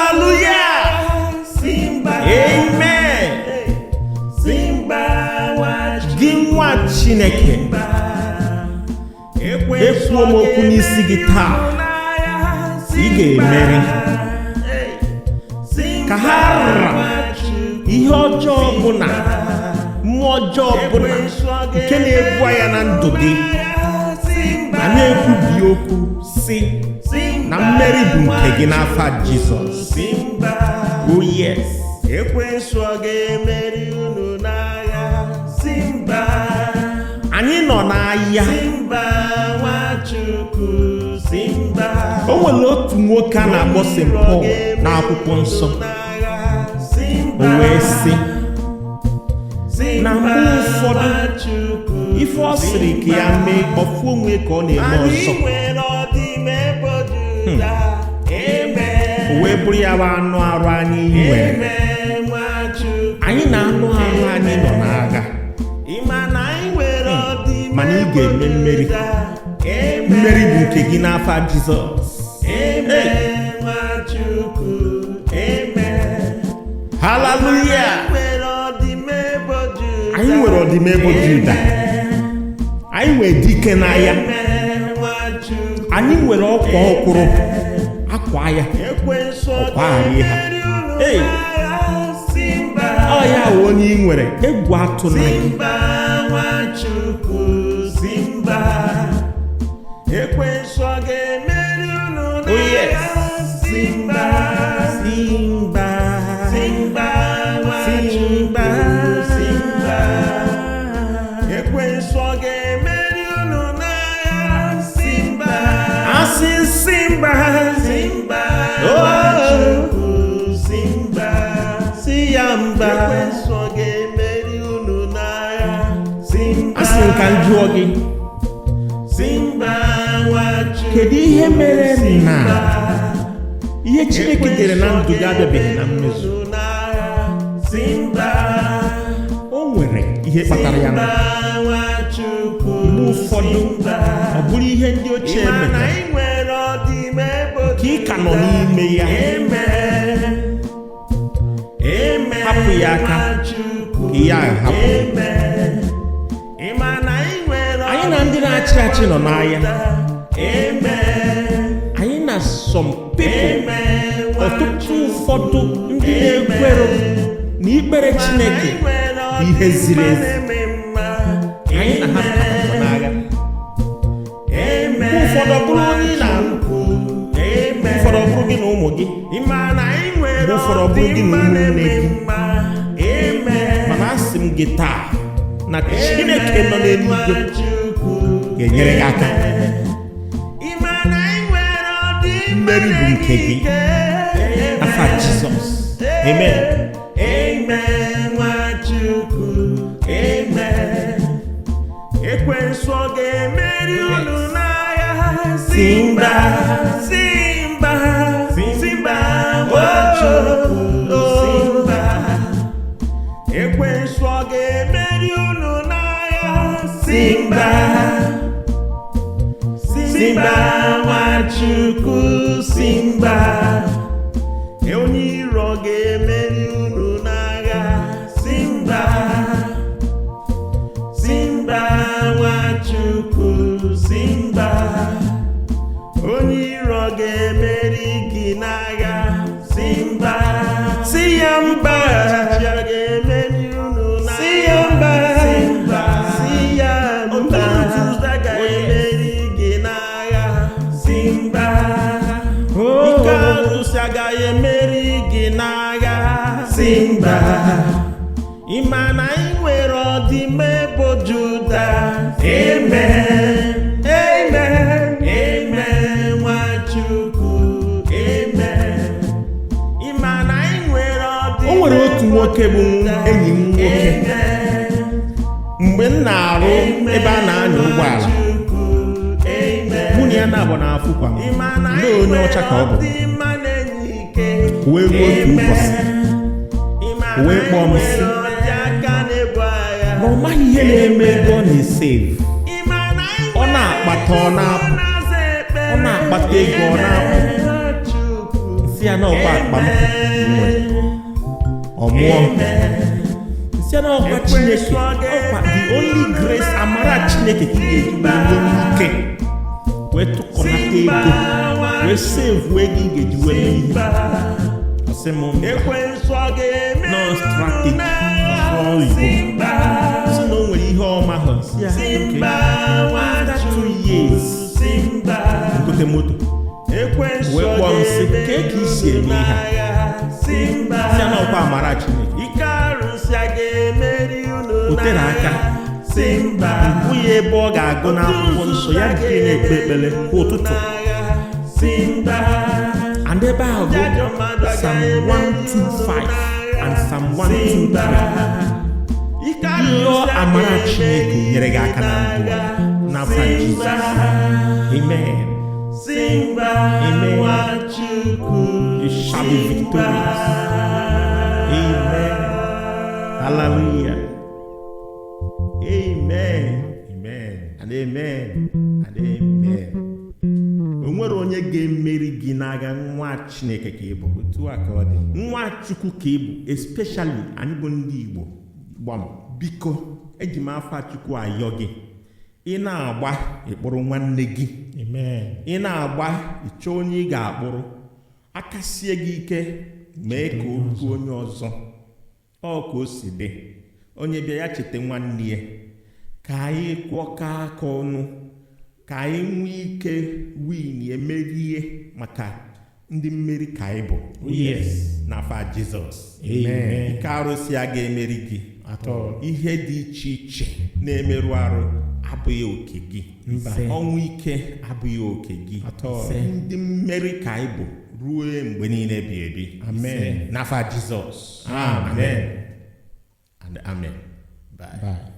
Hallelujah! Simba. Amen! Simba nwa Gị nwa Chineke, ekwuo m okwu n'isi gị taa. Ị ga-emeri. Ka ha ra ihe ọjọọ ọbụla, mmụọ ọjọọ ọbụla nke na-ebu agha na ndụ gị, anyị ekwubi okwu si na mmeri bụ nke gị n'afa Jizọs. Simba. Oh yes. Ekwensu ọ ga-emeri unu n'agha? Simba. Anyị nọ n'ahịa. Simba Nwachukwu, Simba. O nwere otu nwoke a na-akpọ St. Paul n'akwụkwọ nsọ. Simba. O wee sị Simba na mgbe ụfọdụ Nwachukwu, ife ọ sịrị ka ya mee, ọfụ onwe ka ọ na-eme anyị ọzọ. nwere ọdịmma ebo Juda. Amen. O wee bụrụ ya bụ anụ arụ anyị nwere. Amen, Nwachukwu. Anyị na anụ arụ anyị nọ n'agha. Ị ma na anyị nwere ọdịmma Mana ị ebo ga-eme mmeri. Juda. Amen. Mmeri bụ nke gị n'afa Jizọs. Amen, Nwachukwu. Amen. Hallelujah! Anyị nwere ọdịmma ebo Juda. Anyị nwere ọdịmma ebo Juda. Amen. Anyị nwere dike n'agha. Amen, Nwachukwu. Anyị nwere ọkwa ọkwụrụ akwa ya. Ekwensu ọ Ọkwa gharie ha. ga-emeri unu Hey. n'agha? Simba. Ọ ya wụ onye ị nwere, egwu atụla gị. Simba Nwachukwu, Simba. Ekwensu ọ ga-emeri unu Oh, yes. n'agha? Simba. Simba. Simba Nwachukwu, Simba. Simba. Ekwensu ọ ga-emeri unu n'agha? Simba. Asị Simba. Simba Oh. Nwachukwu, Simba. Si ya mba. Ekwensu ọ ga-emeri unu n'agha? Simba. Asị m ka m jụọ gị, Simba Nwachukwu. kedu ihe mere na Simba. ihe Chineke dere na ndụ gị abịabeghị na mmezu? Unu n'agha. Simba. O nwere ihe kpatara ya na Simba Nwachukwu. mgbe ụfọdụ Simba. ọ bụrụ ihe ndị ochie Ị ma na mere anyị nwere ọdịmma ebo ka ị ka nọ n'ime ya. Amen. Amen. Hapụ ya aka, Nwachukwu. ka ya hapụ. Amen. Ị ma na anyị nwere Anyị na ndị na-achị achị nọ n'agha. Amen. Anyị na some people, Amen. ọtụtụ ụfọdụ ndị na-ekwere na ikpere Chineke bụ ihe ziri ezi, anyị na ha nọ n'agha. Mgbe ụfọdụ ọ bụrụ onye ị na-alụ, mgbe ụfọdụ ọ bụrụ gị na ụmụ gị, mgbe ụfọdụ ọ bụrụ gị na ụmụnne gị. Mana asị m gị taa na Chineke nọ n'eluigwe ga-enyere gị aka. Mmeri bụ nke gị afa Jizọs. Amen. Amen, Nwachukwu. Amen. Ekwensu ọ ga-emeri unu n'agha? Simba, Simba, Simba, Nwachukwu, Simba. Ekwensu ọ ga-emeri unu n'agha? Simba, Simba, Nwachukwu, Simba. Onye iro ga-emeri unu n'agha? Simba, Simba, Nwachukwu, Simba. Onye iro ga-emeri gị n'agha? Simba. Si ya mba. Ọchịchị ọ ga-emeri unu n'agha? Si ya mba. Simba. Si ya mba. Otu nzuzo ga-emeri gị n'agha? Simba. Oh. Ike arụsị agaghị emeri gị n'agha? Simba. Ị ma na anyị nwere ọdịmma ebo Juda? Amen. Amen. Amen, Nwachukwu. Amen. Ị ma na anyị nwere ọdịmma O nwere otu nwoke bụ enyi m nwoke. Amen. Mgbe m na-arụ ebe a na-anya ụgbọala, Nwachukwu. Amen. mụ na ya na-abụ na-afụkwa m. Ị ma na Ndị anyị onye nwere ọcha ka ọ bụ. ọdịmma na-enye ike. Wee ruo otu ụbọchị, Ị ma o wee na kpọọ m anyị sị, nwere ọdị aka na-ebu agha. na ọ maghị ihe na-eme ego ọ na-esave. Ị ma na anyị Ọ na-akpata, ọ na-apụ. na-aza ekpere. Ọ na-akpata ego, ọ na-apụ. Si ya na ọkwa akpa m nwere ọ mụọ. Si ya na ọkwa Chineke, ọkwa the only grace, amara Chineke ka ị ga-eji wee nwee ike wee tụkọnata ego wee save ego ị ga-eji wee mee ihe. Ọ sị m mba. Ekwensu ọ ga-emeri No unu strategy. n'agha? Sụọ oyibo. Simba, Si na o nwere ihe ọma hụ. Si ya okay. Simba, After 2 Nwachukwu, years, Simba. gote moto. Ekwensu Wee ọ kpọọ m sị, ga-emeri "Kee ka i si unu eme ihe a?" n'agha? Simba. Si ya na ọkwa amara Chineke. Ike arụsị a ga-emeri unu O tere aka. n'agha? Simba. Hụ ya ebe ọ ga-agụ n'akwụkwọ nsọ ya jiri na-ekpe ekpere kwa ụtụtụ. Simba. And ebe ahụ bụ Psalm 125 and Psalm 123. Ike Ịyọ arụsị a amara Chineke ga-emeri nyere gị aka na ndụ a. N'afa Jizọs. Amen. Simba. Amen. Nwachukwu. You shall be victorious. Amen. Hallelujah. Amen. Amen. And amen. And amen. O nwere onye ga-emeri gị n'agha. Nwa Chineke ka ị bụ. Otu a ka ọ dị. Nwa Chukwu ka ị bụ, especially anyị bụ ndị Igbo. Gbam, biko, eji m afa Chukwu ayọ gị, ị na-agba ịkpụrụ nwanne gị. Amen. Ị na-agba ịchọ onye ị ga-akpụrụ aka sie gị ike, mee ka o ruo onye ọzọ. Ọ ka o si dị, onye bịa ya cheta nwanne ya, ka anyị kwọka aka ọnụ, ka anyị nwee ike win, emerie, maka ndị mmeri ka anyị bụ. Yes. N'afa Jizọs. Amen. Ike arụsị a ga-emeri gị. Atọ. Ihe dị iche iche na-emerụ arụ abụghị oke gị. Mba. Ọnwụ ike abụghị oke gị. Atọ. Ndị mmeri ka anyị bụ ruo mgbe niile bi ebi. Amen. N'afa Jizọs. Amen. And amen. Bye. Bye.